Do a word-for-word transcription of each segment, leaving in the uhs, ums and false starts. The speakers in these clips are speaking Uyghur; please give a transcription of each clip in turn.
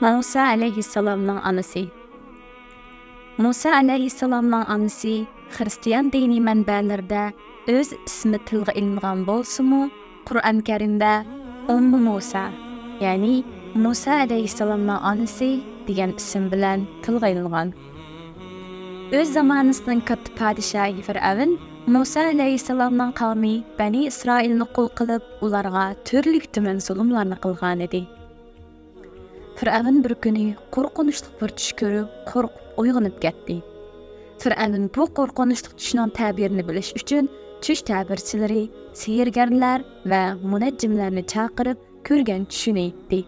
مۇسا ئەلەيھىسسالامنىڭ ئانىسى. مۇسا ئەلەيھىسسالامنىڭ ئانىسى خىرىستىيان دىنىي مەنبەلىرىدە ئۆز ئىسمى تىلغا ئېلىنغان بولسىمۇ، قۇرئان كەرىمدە ئۇممۇ مۇسا، يەنى مۇسا ئەلەيھىسسالامنىڭ ئانىسى دېگەن ئىسىم بىلەن تىلغا ئېلىنغان. ئۆز زامانىسىنىڭ كاتتا پادىشاھى فىرئەۋن مۇسا ئەلەيھىسسالامنىڭ قەۋمى بەنى ئىسرائىلنى قۇل قىلىپ، ئۇلارغا تۈرلۈك-تۈمەن زۇلۇملارنى قىلغانىدى. فىرئەۋن بىر كۈنى قورقۇنچلۇق بىر چۈش كۆرۈپ، قورقۇپ ئويغىنىپ كەتتى. فىرئەۋن بۇ قورقۇنچلۇق چۈشنىڭ تەبىرىنى بىلىش ئۈچۈن چۈش تەبىرچىلىرى، سېھىرگەرلەر ۋە مۇنەججىملەرنى چاقىرىپ، كۆرگەن چۈشىنى ئېيتتى.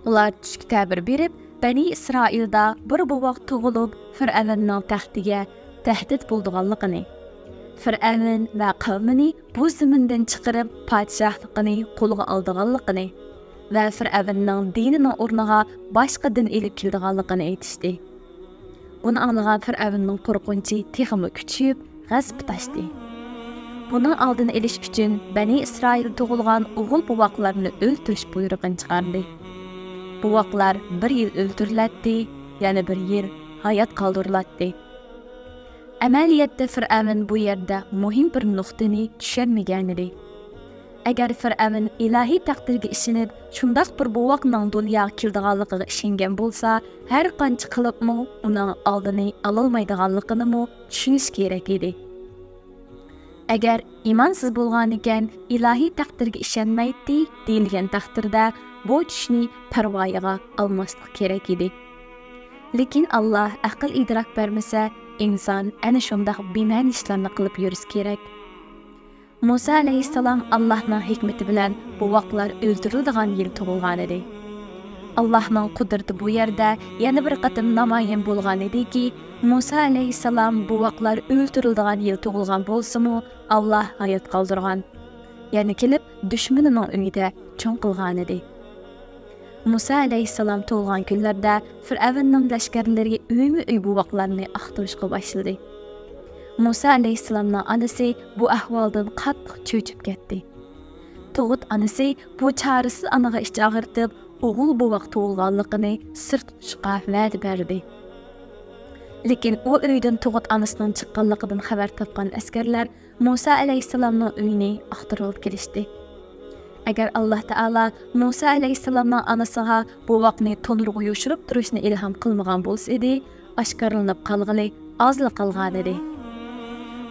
ئۇلار چۈشكە تەبىر بېرىپ، بەنى ئىسرائىلدا بىر بوۋاق تۇغۇلۇپ، فىرئەۋننىڭ تەختىگە تەھدىت بولىدىغانلىقىنى، فىرئەۋن ۋە قەۋمىنى بۇ زېمىندىن چىقىرىپ، پادىشاھلىقىنى قولىغا ئالىدىغانلىقىنى ۋە فىرئەۋننىڭ دىنىنىڭ ئورنىغا باشقا دىن ئېلىپ كېلىدىغانلىقىنى ئېيتىشتى. بۇنى ئاڭلىغان فىرئەۋننىڭ قورقۇنچى تېخىمۇ كۈچىيىپ، غەزىپى تاشتى. بۇنىڭ ئالدىنى ئېلىش ئۈچۈن بەنى ئىسرائىل تۇغۇلغان ئوغۇل بوۋاقلارنى ئۆلتۈرۈش بۇيرۇقىنى چىقاردى. بوۋاقلار بىر يىل ئۆلتۈرۈلەتتى، يەنە بىر يىل ھايات قالدۇرۇلاتتى. ئەمەلىيەتتە فىرئەۋن بۇ يەردە مۇھىم بىر نۇقتىنى چۈشەنمىگەنىدى. ئەگەر فىرئەۋن ئىلاھىي تەقدىرگە ئىشىنىپ، شۇنداق بىر بوۋاقنىڭ دۇنياغا كېلىدىغانلىقىغا ئىشەنگەن بولسا، ھەر قانچە قىلىپمۇ ئۇنىڭ ئالدىنى ئالالمايدىغانلىقىنىمۇ چۈشىنىشى كېرەك ئىدى. ئەگەر ئىمانسىز بولغانىكەن، ئىلاھىي تەقدىرگە ئىشەنمەيتتى دېيىلگەن تەقدىردە، بۇ چۈشنى پەرۋايىغا ئالماسلىق كېرەك ئىدى. لېكىن ئاللا ئەقىل ئىدراك بەرمىسە، ئىنسان ئەنە شۇنداق بىمەنە ئىشلارنى قىلىپ يۈرۈشى كېرەك. مۇسا ئەلەيھىسسالام ئاللانىڭ ھېكمىتى بىلەن بوۋاقلار ئۆلتۈرۈلىدىغان يىل تۇغۇلغانىدى. ئاللانىڭ قۇدرىتى بۇ يەردە يەنە بىر قېتىم نامايان بولغانىدىكى، مۇسا ئەلەيھىسسالام بوۋاقلار ئۆلتۈرۈلىدىغان يىل تۇغۇلغان بولسىمۇ، ئاللا ھايات قالدۇرغان. يەنە كېلىپ دۈشمىنىنىڭ ئۆيىدە چوڭ قىلغانىدى. مۇسا ئەلەيھىسسالام تۇغۇلغان كۈنلەردە فىرئەۋننىڭ لەشكەرلىرى ئۆيمۇ ئۆي بوۋاقلارنى ئاختۇرۇشقا باشلىدى. مۇسا ئەلەيھىسسالامنىڭ ئانىسى بۇ ئەھۋالدىن قاتتىق چۆچۈپ كەتتى. تۇغۇت ئانىسى بۇ چارىسىز ئانىغا ئىچ ئاغرىتىپ، ئوغۇل بوۋاق تۇغۇلغانلىقىنى سىرتقا چىقىشقا ۋەدە بەردى. لېكىن ئۇ ئۆيدىن تۇغۇت ئانىسىنىڭ چىققانلىقىدىن خەۋەر تاپقان ئەسكەرلەر مۇسا ئەلەيھىسسالامنىڭ ئۆيىنى ئاختۇرۇۋېلىپ كېلىشتى. ئەگەر ئاللا تائالا مۇسا ئەلەيھىسسالامنىڭ ئانىسىغا بوۋاقنى تونۇرغا يوشۇرۇپ تۇرۇشنى ئىلھام قىلمىغان بولسا ئىدى، ئاشكارىلىنىپ قالغىلى ئازلا قالغانىدى.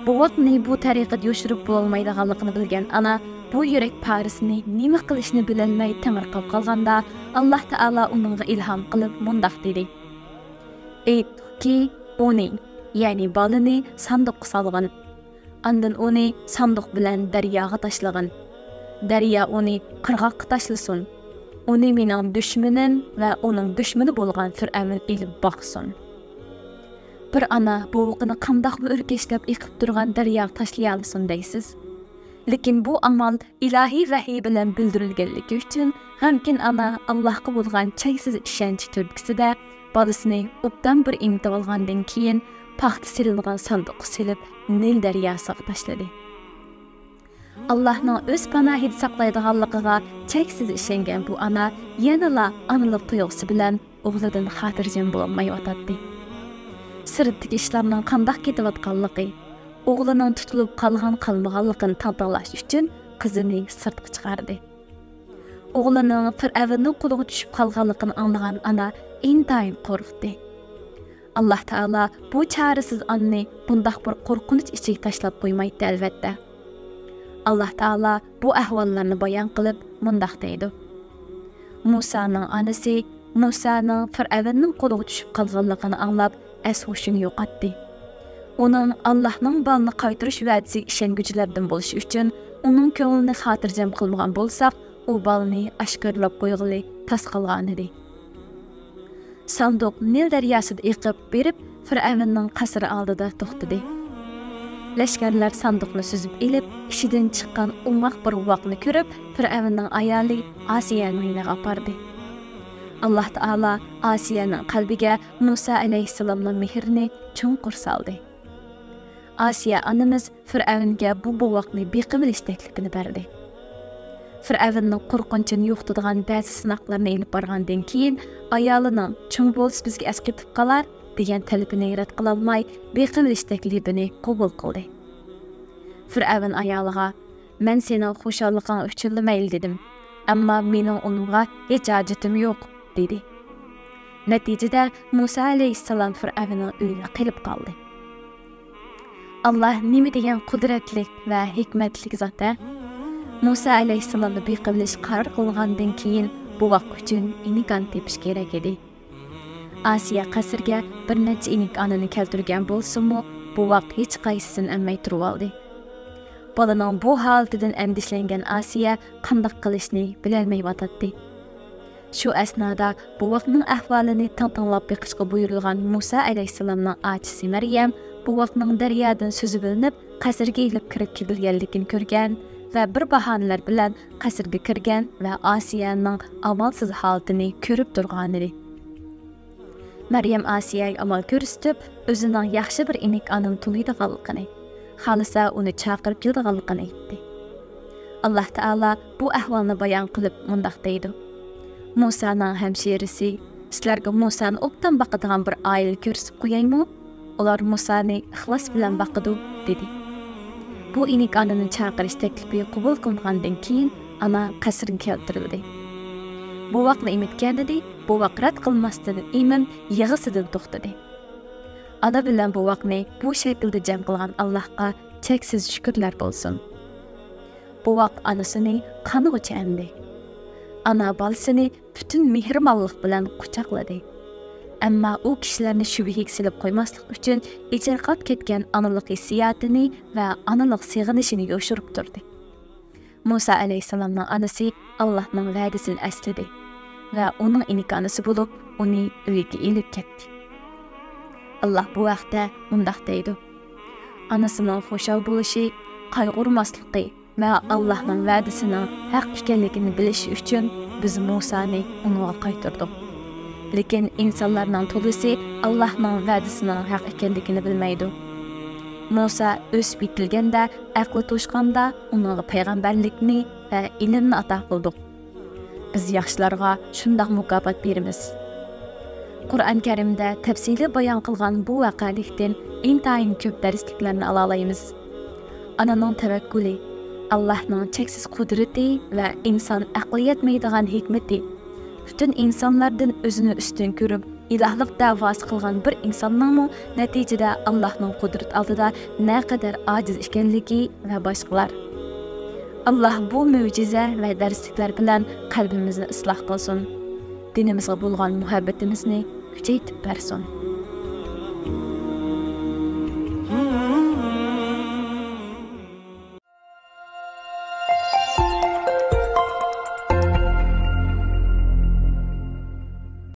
بوۋاقنى بۇ تەرىقىدە يوشۇرۇپ بولالمايدىغانلىقىنى بىلگەن ئانا بۇ يۈرەك پارىسىنى نېمە قىلىشنى بىلەلمەي تېڭىرقاپ قالغاندا، ئاللا تائالا ئۇنىڭغا ئىلھام قىلىپ مۇنداق دېدى: ئېيتتۇقكى، ئۇنى، يەنى بالىنى ساندۇققا سالغىن. ئاندىن ئۇنى ساندۇق بىلەن دەرياغا تاشلىغىن. دەريا ئۇنى قىرغاققا تاشلىسۇن. ئۇنى مېنىڭ دۈشمىنىم ۋە ئۇنىڭ دۈشمىنى بولغان فىرئەۋن ئېلىپ باقسۇن. بىر ئانا بوۋىقىنى قانداقمۇ ئۆركەشلەپ ئېقىپ تۇرغان دەرياغا تاشلىيالىسۇن دەيسىز؟ لېكىن بۇ ئامال ئىلاھىي ۋەھىي بىلەن بىلدۈرۈلگەنلىكى ئۈچۈن، غەمكىن ئانا ئاللاھقا بولغان چەكسىز ئىشەنچ تۈرتكىسىدە بالىسىنى ئوبدان بىر ئېمىتىۋالغاندىن كېيىن، پاختا سېلىنغان ساندۇققا سېلىپ، نىل دەرياسىغا تاشلىدى. ئاللاھنىڭ ئۆز پاناھىدا ساقلايدىغانلىقىغا چەكسىز ئىشەنگەن بۇ ئانا يەنىلا ئانىلىق تۇيغۇسى بىلەن ئوغلىدىن خاتىرجەم بولالمايۋاتاتتى. سىرتتىكى ئىشلارنىڭ قانداق كېتىۋاتقانلىقى، ئوغلىنىڭ تۇتۇلۇپ قالغان-قالمىغانلىقىنى تەڭتەڭلەش ئۈچۈن قىزىنى سىرتقا چىقاردى. ئوغلىنىڭ فىرئەۋننىڭ قولىغا چۈشۈپ قالغانلىقىنى ئاڭلىغان ئانا ئىنتايىن قورقتى. ئاللا تائالا بۇ چارىسىز ئانىنى بۇنداق بىر قورقۇنچ ئىچىگە تاشلاپ قويمايتتى، ئەلۋەتتە. ئاللا تائالا بۇ ئەھۋاللارنى بايان قىلىپ مۇنداق دەيدۇ: مۇسانىڭ ئانىسى مۇسانىڭ فىرئەۋننىڭ قولىغا چۈشۈپ قالغانلىقىنى ئاڭلاپ، ئەس-ھوشىنى يوقاتتى. ئۇنىڭ ئاللاھنىڭ بالىنى قايتۇرۇش ۋەدىسىگە ئىشەنگۈچىلەردىن بولۇشى ئۈچۈن، ئۇنىڭ كۆڭلىنى خاتىرجەم قىلمىغان بولساق، ئۇ بالىنى ئاشكارىلاپ قويغىلى تاس قالغانىدى. ساندۇق نىل دەرياسىدا ئېقىپ بېرىپ، فىرئەۋننىڭ قەسرى ئالدىدا توختىدى. لەشكەرلەر ساندۇقنى سۈزۈپ ئېلىپ، ئىچىدىن چىققان ئوماق بىر بوۋاقنى كۆرۈپ، فىرئەۋننىڭ ئايالى ئاسىيەنىڭ يېنىغا ئاپاردى. ئاللا تائالا ئاسىيەنىڭ قەلبىگە مۇسا ئەلەيھىسسالامنىڭ مېھرىنى چوڭقۇر سالدى. ئاسىيە ئانىمىز فىرئەۋنگە بۇ بوۋاقنى بېقىۋېلىش تەكلىپىنى بەردى. فىرئەۋننىڭ قورقۇنچىنى يوقىتىدىغان بەزى سىناقلارنى ئېلىپ بارغاندىن كېيىن، ئايالىنىڭ «چوڭ بولسا بىزگە ئەسقېتىپ قالار» دېگەن تەلىپىنى رەت قىلالماي، بېقىۋېلىش تەكلىپىنى قوبۇل قىلدى. فىرئەۋن ئايالىغا، «مەن سېنىڭ خۇشاللىقىڭ ئۈچۈنلا مەيلى دېدىم، ئەمما مېنىڭ ئۇنىڭغا ھېچ ھاجىتىم يوق» دېدى. نەتىجىدە مۇسا ئەلەيھىسسالام فىرئەۋننىڭ ئۆيىدە قېلىپ قالدى. ئاللا نېمە دېگەن قۇدرەتلىك ۋە ھېكمەتلىك زات ھە! مۇسا ئەلەيھىسسالامنى بېقىۋېلىش قارار قىلغاندىن كېيىن، بوۋاق ئۈچۈن ئىنىكانە تېپىش كېرەك ئىدى. ئاسىيە قەسىرگە بىر نەچچە ئىنىكانىنى كەلتۈرگەن بولسىمۇ، بوۋاق ھېچقايسىسىنى ئەممەي تۇرۇۋالدى. بالىنىڭ بۇ ھالىتىدىن ئەندىشىلەنگەن ئاسىيە قانداق قىلىشنى بىلەلمەيۋاتاتتى. شۇ ئەسنادا بوۋاقنىڭ ئەھۋالىنى تىڭ تىڭلاپ بېقىشقا بۇيرۇلغان مۇسا ئەلەيھىسسالامنىڭ ئاچىسى مەريەم بوۋاقنىڭ دەريادىن سۈزۈۋېلىنىپ، قەسىرگە ئېلىپ كىرىپ كېلىۋاتقانلىقىنى كۆرگەن ۋە بىر باھانىلەر بىلەن قەسىرگە كىرگەن ۋە ئاسىيەنىڭ ئامالسىز ھالىتىنى كۆرۈپ تۇرغانىدى. مەريەم ئاسىيەگە ئامال كۆرسىتىپ، ئۆزىنىڭ ياخشى بىر ئىنىكانىنى تونۇيدىغانلىقىنى، خالىسا ئۇنى چاقىرىپ كېلىدىغانلىقىنى ئېيتتى. ئاللا تائالا بۇ ئەھۋالنى بايان قىلىپ مۇنداق دەيدۇ: مۇسانىڭ ھەمشىرىسى، «سىلەرگە مۇسانى ئوبدان باقىدىغان بىر ئائىلە كۆرسىتىپ قويايمۇ؟ ئۇلار مۇسانى ئىخلاس بىلەن باقىدۇ» دېدى. بۇ ئىنىكانىنى چاقىرىش تەكلىپى قوبۇل قىلىنغاندىن كېيىن، ئانا قەسىرگە كەلتۈرۈلدى. بوۋاقنى ئېمىتكەنىدى، بوۋاق رەت قىلماستىن ئېمىپ، يىغىسىدىن توختىدى. ئانا بىلەن بوۋاقنى بۇ شەكىلدە جەم قىلغان ئاللاھقا چەكسىز شۈكۈرلەر بولسۇن. بوۋاق ئانىسىنى قانغۇچە ئەمدى. ئانا بالىسىنى پۈتۈن مېھرىبانلىق بىلەن قۇچاقلىدى. ئەمما ئۇ كىشىلەرنى شۈبھىگە سېلىپ قويماسلىق ئۈچۈن، ئېچىرقاپ كەتكەن ئانىلىق ھېسسىياتىنى ۋە ئانىلىق سېغىنىشىنى يوشۇرۇپ تۇردى. مۇسا ئەلەيھىسسالامنىڭ ئانىسى ئاللاھنىڭ ۋەدىسىنى ئەسلىدى ۋە ئۇنىڭ ئىنىكانىسى بولۇپ، ئۇنى ئۆيىگە ئېلىپ كەتتى. ئاللاھ بۇ ھەقتە مۇنداق دەيدۇ: ئانىسىنىڭ خۇشال بولۇشى، قايغۇرماسلىقى ۋە ئاللاھنىڭ ۋەدىسىنىڭ ھەق ئىكەنلىكىنى بىلىشى ئۈچۈن بىز مۇسانى ئۇنىڭغا قايتۇردۇق. لېكىن ئىنسانلارنىڭ تولىسى ئاللاھنىڭ ۋەدىسىنىڭ ھەق ئىكەنلىكىنى بىلمەيدۇ. مۇسا ئۆسۈپ يېتىلگەندە، ئەقلى توشقاندا ئۇنىڭغا پەيغەمبەرلىكنى ۋە ئىلىمنى ئاتا قىلدۇق. بىز ياخشىلارغا شۇنداق مۇكاپات بېرىمىز. قۇرئان كەرىمدە تەپسىلىي بايان قىلغان بۇ ۋەقەلىكتىن ئىنتايىن كۆپ دەرسلىكلەرنى ئالالايمىز. ئانىنىڭ تەۋەككۈلى، ئاللاھنىڭ چەكسىز قۇدرىتى ۋە ئىنسان ئەقلى يەتمەيدىغان ھېكمىتى، پۈتۈن ئىنسانلاردىن ئۆزىنى ئۈستۈن كۆرۈپ، ئىلاھلىق دەۋاسى قىلغان بىر ئىنساننىڭمۇ نەتىجىدە ئاللاھنىڭ قۇدرىتى ئالدىدا نەقەدەر ئاجىز ئىكەنلىكى ۋە باشقىلار. ئاللاھ بۇ مۆجىزە ۋە دەرسلىكلەر بىلەن قەلبىمىزنى ئىسلاھ قىلسۇن. دىنىمىزغا بولغان مۇھەببىتىمىزنى كۈچەيتىپ بەرسۇن.